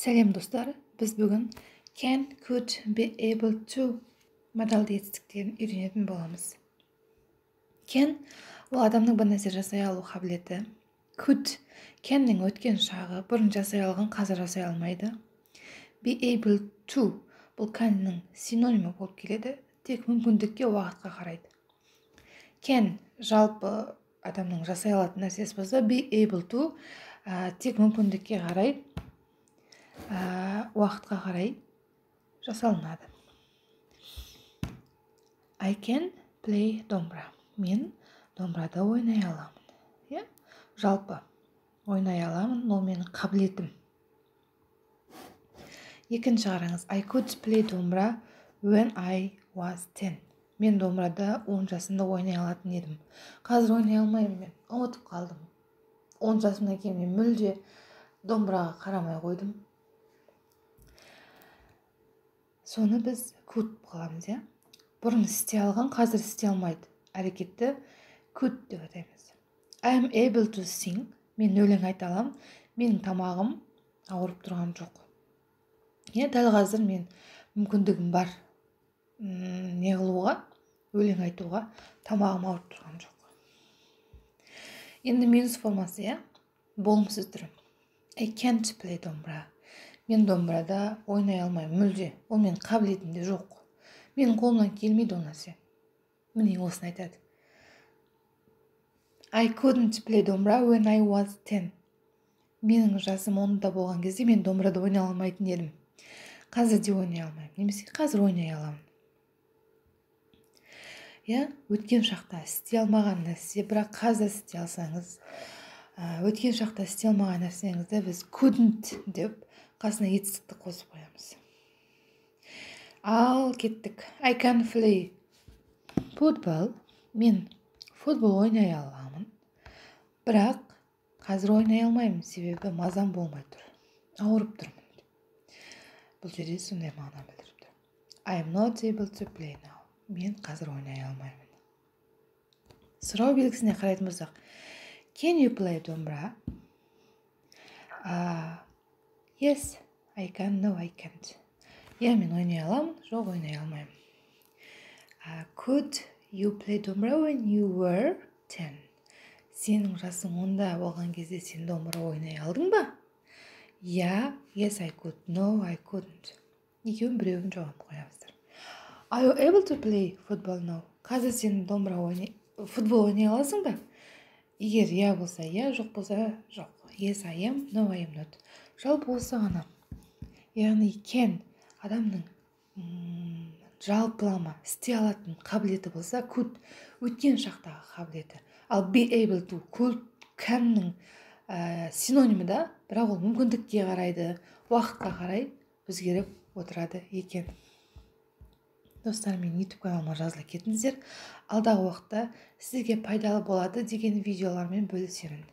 Сәлем, достар! Біз бүгін can, could, be able to модалды етістіктерін үйренетін боламыз. Can – ол адамның бір нәрсе жасай алу қабілеті. Could – canнің өткен шағы, бұрын жасай алған, қазір жасай алмайды. Be able to – бұл canнің синонимі болып келеді, тек мүмкіндікке, уақытқа қарайды. Can жалпы адамның жасай алатын нәрсесі болса, be able to тек мүмкіндікке қарай, уақытқа қарай жасалынады. I can play домбыра. Мен домбырада ойнай аламын. Иә, жалпы ойнай аламын, ол менің қабілетім. Екінші қараңыз: I could play домбыра when I was 10. Мен домбырада 10 жасымда ойнай алатын едім. Қазір ойнай алмаймын, мен ұмытып қалдым. 10 жасымнан кейін мен мүлде домбыраға қарамай қойдым. Соны біз could қыламыз, иә. Бұрын істей алған, қазір істей алмайды әрекетті could деп атаймыз. I am able to sing. Мен өлең айта аламын, менің тамағым ауырып тұрған жоқ. Иә, дәл қазір мен мүмкіндігім бар не қылуға, өлең айтуға, тамағым ауырып тұрған жоқ. Енді минус формасы, иә, болымсыз түрі. I can't play домбыра. Мен домбырада ойнай алмаймын мүлде, ол менің қабілетімде жоқ, менің қолымнан келмейді ол нәрсе. Міне, осыны айтады. I couldn't play домбыра when I was 10. Менің жасым 10-да болған кезде мен домбырада ойнай алмайтын едім. Қазір де ойнай алмаймын немесе қазір ойнай аламын. Иә, өткен шақта істей алмаған нәрсе, бірақ қазір істей алсаңыз, өткен шақта істей алмаған нәрсеңізді біз couldn't деп қасына етістікті қосып қоямыз. Ал кеттік. I can play football. Мен футбол ойнай аламын, бірақ қазір ойнай алмаймын, себебі мазам болмай тұр, ауырып тұрмын. Бұл жерде сондай мағына білдіріп тұр. I am not able to play now. Мен қазір ойнай алмаймын. Сұрау белгісіне қарайтын болсақ: Can you play домбыра? Yes, I can. No, I can't. Иә, мен ойнай аламын. Жоқ, ойнай алмаймын. Could you play домбыра when you were 10? Сенің жасың 10-да болған кезде сен домбыра ойнай алдың ба? Иә, yes, I could. No, I couldn't. Екеуінің біреуін жауап қоямыздар. Are you able to play football now? Қазір сен домбыра ойнай, футбол ойнай аласың ба? Егер иә болса, иә, жоқ болса, жоқ. Yes, I am. No, I am not. Жалпы осы ғана. Яғни can адамның жалпылама істей алатын қабілеті болса, could өткен шақтағы қабілеті, ал be able to could canнің синонимі да, бірақ ол мүмкіндікке қарайды, уақытқа қарай өзгеріп отырады екен. Достар, менің YouTube каналыма жазыла кетіңіздер. Алдағы уақытта сізге пайдалы болады деген видеолармен бөлісемін.